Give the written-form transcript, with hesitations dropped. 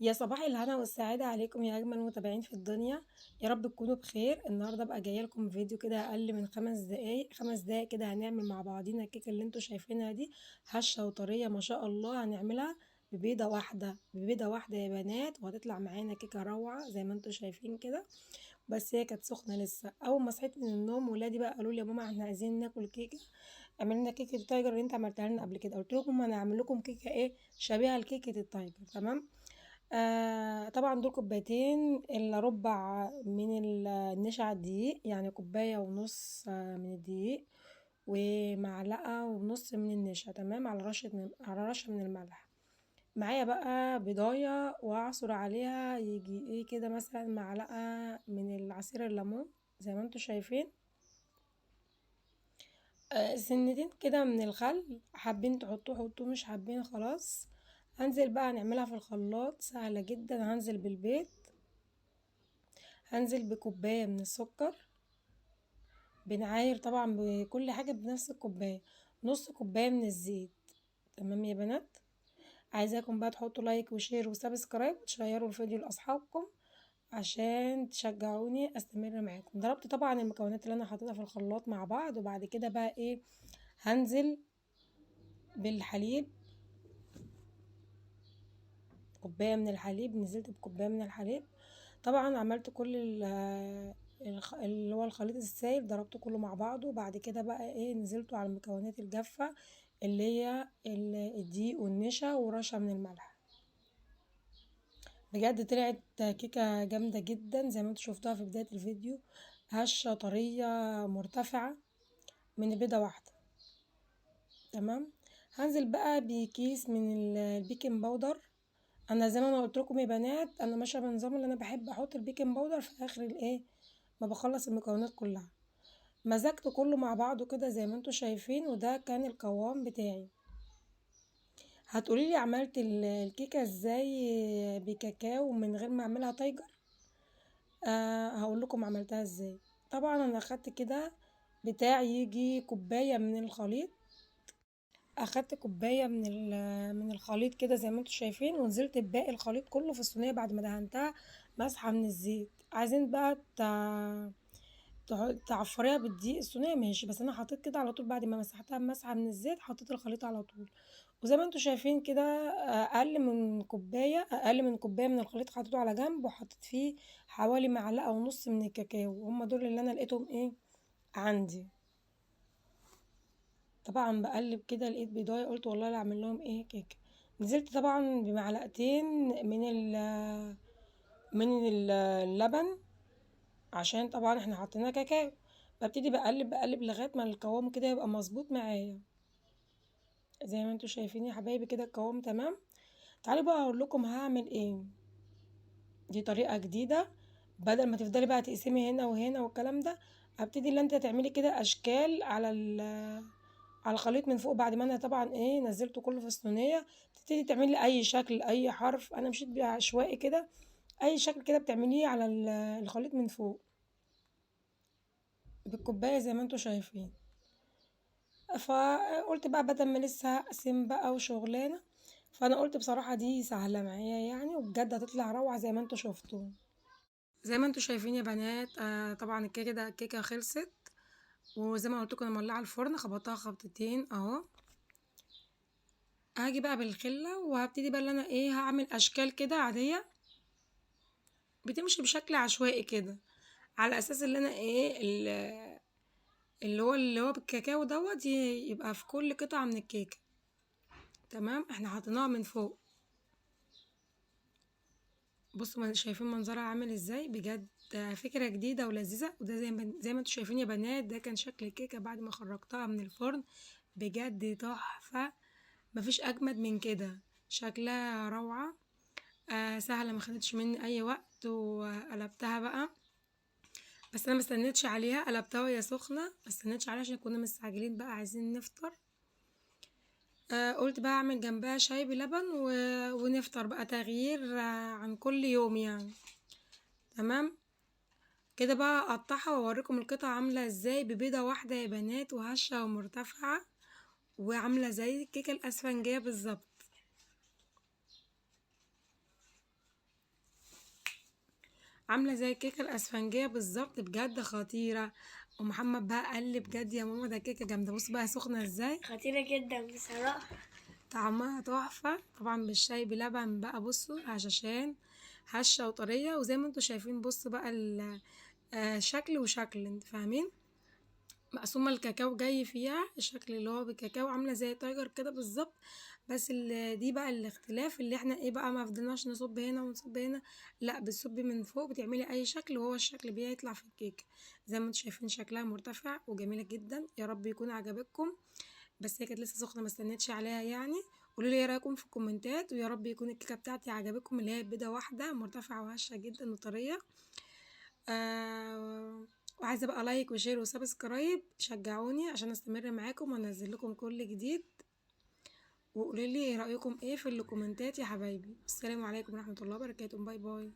يا صباح الهنا والسعادة عليكم يا أجمل متابعين في الدنيا، يا رب تكونوا بخير. النهاردة بقى جاية لكم فيديو كده أقل من 5 دقايق، 5 دقايق كده هنعمل مع بعضينا الكيكة اللي انتوا شايفينها دي، هشة وطرية ما شاء الله. هنعملها ببيضة واحدة، ببيضة واحدة يا بنات، وهتطلع معانا كيكة روعة زي ما انتوا شايفين كده. بس هي كانت سخنة لسه. أول ما صحيت من النوم ولادي بقى قالوا لي يا ماما احنا عايزين ناكل كيكة، اعمل لنا كيكة ال tiger اللي انت عملتها لنا قبل كده. قلت لكم انا هعمل لكم كيكة ايه شبيهة لكيكة ال tiger، تمام؟ طبعا دول كوبايتين الا ربع من النشا على الدقيق، يعني كوباية ونص من الدقيق ومعلقة ونص من النشا، تمام؟ على رشة من الملح. معايا بقى بيضاية واعصر عليها يجي ايه كده مثلا معلقة من العصير الليمون زي ما انتوا شايفين، سنتين كده من الخل، حابين تحطوه حطوه، مش حابين خلاص. هنزل بقى نعملها في الخلاط، سهلة جدا. هنزل بالبيض، هنزل بكوباية من السكر، بنعاير طبعا بكل حاجة بنفس الكوباية، نص كوباية من الزيت، تمام يا بنات؟ عايزاكم بقى تحطوا like و share و subscribe وتشيروا الفيديو لأصحابكم عشان تشجعوني استمر معاكم. ضربت طبعا المكونات اللي انا حاططها في الخلاط مع بعض، وبعد كده بقى ايه هنزل بالحليب، كوباية من الحليب، نزلت بكوباية من الحليب. طبعا عملت كل اللي هو الخليط السائل، ضربته كله مع بعضه. وبعد كده بقى ايه نزلته على المكونات الجافة اللي هي الدقيق والنشا ورشة من الملح. بجد طلعت كيكة جامدة جدا زي ما انتوا شفتوها في بداية الفيديو، هشة طرية مرتفعة من بيضة واحدة، تمام؟ هنزل بقى بكيس من ال baking powder. انا زي ما انا قلت لكم يا بنات انا ماشيه بنظام اللي انا بحب احط ال baking powder في اخر الايه ما بخلص المكونات كلها. مزجت كله مع بعضه كده زي ما انتوا شايفين، وده كان القوام بتاعي. هتقولي لي عملت الكيكه ازاي بكاكاو من غير ما اعملها tiger؟ هقول لكم عملتها ازاي. طبعا انا اخدت كده بتاع يجي كوبايه من الخليط، اخدت كوبايه من الخليط كده زي ما انتوا شايفين، ونزلت بباقي الخليط كله في الصينيه بعد ما دهنتها مسحه من الزيت. عايزين بقى تعفريها بالدقيق الصينيه ماشي، بس انا حطيت كده على طول بعد ما مسحتها بمسحه من الزيت، حطيت الخليط على طول. وزي ما انتوا شايفين كده اقل من كوبايه من الخليط حطيته على جنب، وحطيت فيه حوالي معلقه ونص من الكاكاو، هما دول اللي انا لقيتهم ايه عندي. طبعا بقلب كده لقيت بيضايه، قلت والله لا اعمل لهم ايه كيكه. نزلت طبعا بمعلقتين من اللبن عشان طبعا احنا حطينا كاكاو. ببتدي بقلب لغايه ما القوام كده يبقى مظبوط معايا زي ما انتوا شايفين يا حبايبي كده القوام تمام. تعالوا بقى اقول لكم هعمل ايه. دي طريقه جديده، بدل ما تفضلي بقى تقسمي هنا وهنا والكلام ده، هبتدي اللي انت تعملي كده اشكال على الخليط من فوق. بعد ما انا طبعا ايه نزلته كله في الصينيه، تبتدي تعملي اي شكل اي حرف، انا مشيت بعشوائي كده، اي شكل كده بتعمليه على الخليط من فوق بالكوبايه زي ما انتوا شايفين. فقلت بقى بدل ما لسه هقسم بقى وشغلانه، فانا قلت بصراحه دي سهله معايا يعني، وبجد هتطلع روعه زي ما انتوا شفتوا. زي ما انتوا شايفين يا بنات، طبعا الكيكه ده الكيكه خلصت، وزي ما قلت لكم انا مولعه الفرن، خبطتها خبطتين اهو. هاجي بقى بالخله وهبتدي بقى اللي انا ايه هعمل اشكال كده عاديه بتمشي بشكل عشوائي كده، على اساس اللي انا ايه اللي هو بالكاكاو دوت يبقى في كل قطعه من الكيكه، تمام؟ احنا حاطيناها من فوق. بصوا شايفين منظرها عامل ازاي، بجد فكره جديده ولذيذه. وده زي ما انتوا شايفين يا بنات، ده كان شكل الكيكه بعد ما خرجتها من الفرن، بجد تحفه، مفيش اجمد من كده، شكلها روعه. سهله، ما خدتش مني اي وقت، وقلبتها بقى، بس انا ما استنيتش عليها، قلبتها وهي سخنه، ما استنيتش عليها عشان كنا مستعجلين بقى عايزين نفطر. قلت بقى اعمل جنبها شاي بلبن ونفطر بقى، تغيير عن كل يوم يعني، تمام كده بقى. اقطعها واوريكم القطعه عامله ازاي ببيضه واحده يا بنات، وهشه ومرتفعه وعامله زي الكيكه الاسفنجيه بالظبط. عامله زي الكيكه الاسفنجيه بالظبط، بجد خطيرة. ومحمد بقى قال لي بجد يا ماما ده كيكة جامدة. بصوا بقى سخنة ازاي، خطيرة جدا بصراحة، طعمها تحفة. طبعا بالشاي بلبن بقى، بصوا عشان هشه وطريه، وزي ما انتوا شايفين بصوا بقى شكل وشكل، انتوا فاهمين، مقسومة الكاكاو جاي فيها الشكل اللي هو بالكاكاو، عامله زي تايجر كده بالظبط. بس دي بقى الاختلاف اللي احنا ايه بقى، ما فضلناش نصب هنا ونصب هنا، لا بتصبي من فوق، بتعملي اي شكل وهو الشكل بيطلع في الكيكه. زي ما انتوا شايفين شكلها مرتفع وجميلة جدا. يا رب يكون عجبتكم، بس هي كانت لسه سخنة ما استنيتش عليها يعني. قولوا لي ايه رايكم في الكومنتات، ويا رب يكون الكيكه بتاعتي عجبتكم، اللي هي بيضة واحدة مرتفعة وهشه جدا وطريه. وعايزه بقى like و share و subscribe، شجعوني عشان استمر معاكم وانزل لكم كل جديد. وقولوا لي رايكم ايه في الكومنتات يا حبايبي. السلام عليكم ورحمة الله وبركاته. bye bye.